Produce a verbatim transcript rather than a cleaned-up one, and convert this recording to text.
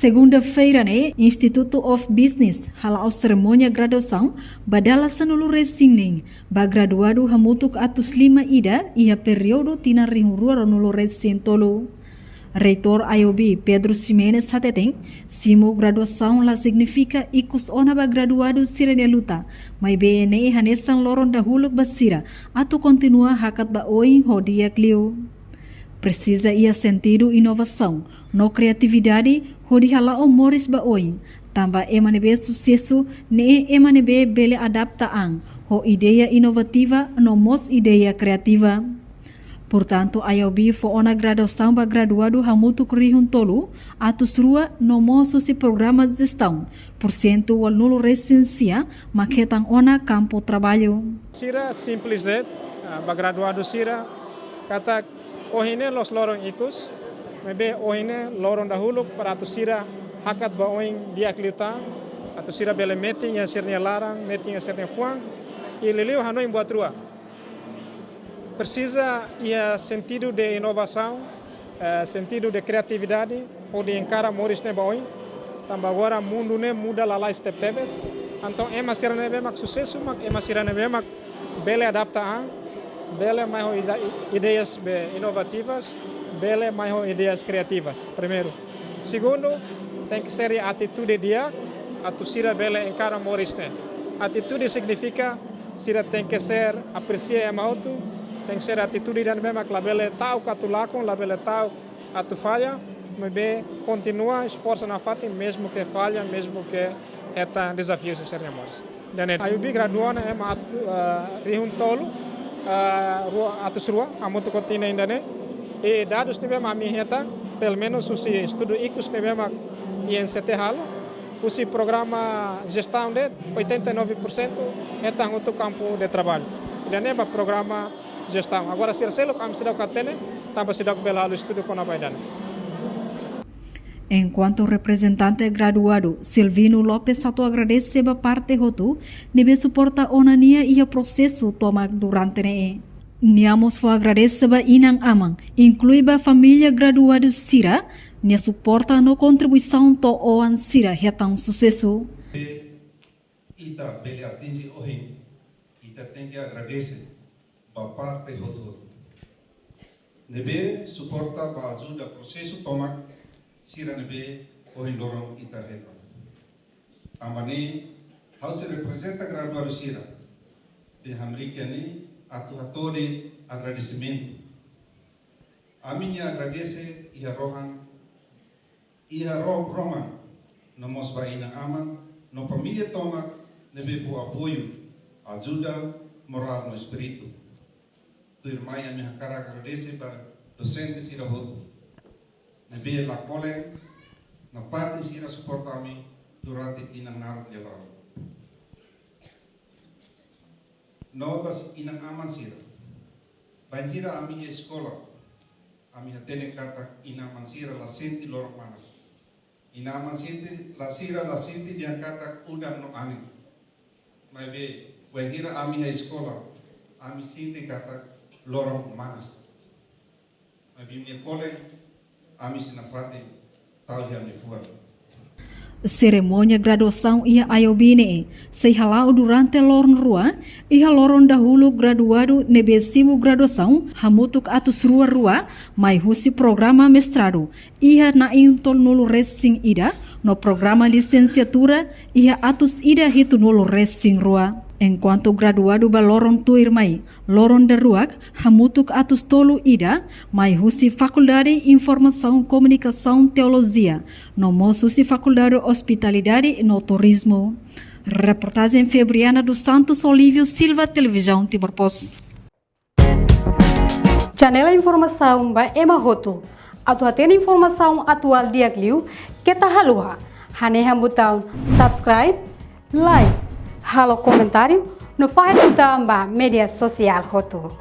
Segunda-feira ne'e, Institute of Business hala'o serimónia graduasaun ba dala sanulu-resin-neen ba graduadu hamutuk atus lima ida iha períodu tinan rihun rua ruanulu-resin-tolu. Reitór I O B, Pedro Ximenes hateten, simu graduasaun la signifika ikus ona ba graduadu sira-nia luta, maibé ne'e hanesan loron dahuluk ba sira atu kontinua hakat ba oin ho di'ak liu. Presiza iha sentidu inovasaun no kriatividade hodi hala'o moris ba oin, tanba ema ne'ebé susesu ne'e ema ne'ebé bele adapta an ho ideia inovativa no mós ideia kriativa. Portantu, I O B fó ona graduasaun ba graduadu hamutuk rihun tolu atus rua no mós husi programa jestaun, pursentu ualunulu-resin-sia mak hetan ona kampu traballu. Sira simples de'it, ah, ba graduadu sira, katak ohin ne'e la'ós loron ikus, maibé ohin ne'e loron dahuluk para atu sira hakat ba oin di'ak liután, atu sira bele metin iha sira-nia laran, metin iha sira-nia fuan, i liuliu hanoin buat rua. Presiza iha sentidu de inovasaun, eh, sentidu de kriatividade, hodi enkara moris ne'e ba oin, tanba agora mundu ne'e muda lalais tebetebes. Entaun, ema sira ne'ebé mak susesu mak ema sira ne'ebé mak bele adapta an, bele mai ho ida-, ideias be inovativas, bele mai ho ideias kriativas. Primeiru. Segundu, tenke ser atitude di'ak, atu sira bele enkara moris ne'e. Atitude signifika sira tenke ser apresia ema hotu, tenke ser atitude ida ne'ebé mak labele ta'uk atu lakon, labele ta'uk atu falla, maibé kontinua esforsu nafatin, mezmu ke falla, mezmu ke hetan dezafiu iha sira-nia moris. Ida-ne'e I O B gradua ona ema atu, ah, rihun tolu, ah, rua, atus rua, hamutuk ho tinan ida-ne'e. I dadus ne'ebé mak ami hetan, pelumenus husi estudu ikus ne'ebé mak I N C T halo, husi programa jestaun de'it, oitenta e nove por cento hetan hotu kampu de traballu. Ida-ne'e ba programa jestaun. Agora, sira seluk ami seidauk hatene, tanba seidauk bele halo estudu kona-ba ida-ne'e. Enkuantu reprezentante graduadu, Silvino Lopes, atu agradese ba parte hotu ne'ebé suporta ona nia iha prosesu tomak durante ne'e. Nia mós fó agradese ba inan-aman, inklui ba família graduadu sira, nia suporta no kontribuisaun to'o oan sira hetan susesu. Ita bele atinje ohin, ita tenke agradese ba parte hotu-hotu ne'ebé suporta, ba ajuda prosesu tomak sira ne'ebé ohin loron ita hetan. Tanba ne'e, ha'u sei reprezenta graduadu sira be hamriik iha ne'e atu hato'o de'it agradesimentu. Ami-nia agradese iha rohan, iha ro-, roman, no mós ba inan-aman no família tomak ne'ebé fó apoiu, ajuda morál no espíritu. Tuirmai ami hakarak agradese ba dosente sira hotu ne'ebé la kolen nafatin sira suporta ami durante tinan naruk nia laran. No ba inan-aman sira. Bainhira ami iha eskola, ami hatene katak inan-aman sira la sente loron manas. Inan-aman sente, la sira la sente dehan katak udan no anin. Maibé, bainhira ami iha eskola, ami sente katak loron manas. Maibé nia kolen, ami sei nafatin tau iha ami-nia fuan. Serimónia graduasaun iha I O B ne'e sei hala'o durante loron rua, iha loron dahuluk graduadu ne'ebé simu graduasaun hamutuk atus rua rua mai husi programa mestradu iha na'in tolunulu-resin-ida, no programa lisensiatura iha atus ida hitunulu-resin-rua. Enkuantu graduadu ba loron tuirmai, loron daruak, hamutuk atus tolu ida, mai husi Fakuldade Informasaun, Komunikasaun, Teolojia, no mós husi Fakuldade Ospitalidade no Turizmu. Reportajen Febriana dos Santos, Olívio Silva, Televizaun Timor Post. Janela informasaun ba ema hotu. Atu hatene informasaun atuál di'ak liu, keta haluha hanehan butaun subscribe, like, halo komentáriu, no fahe tutan ba média sosiál hotu.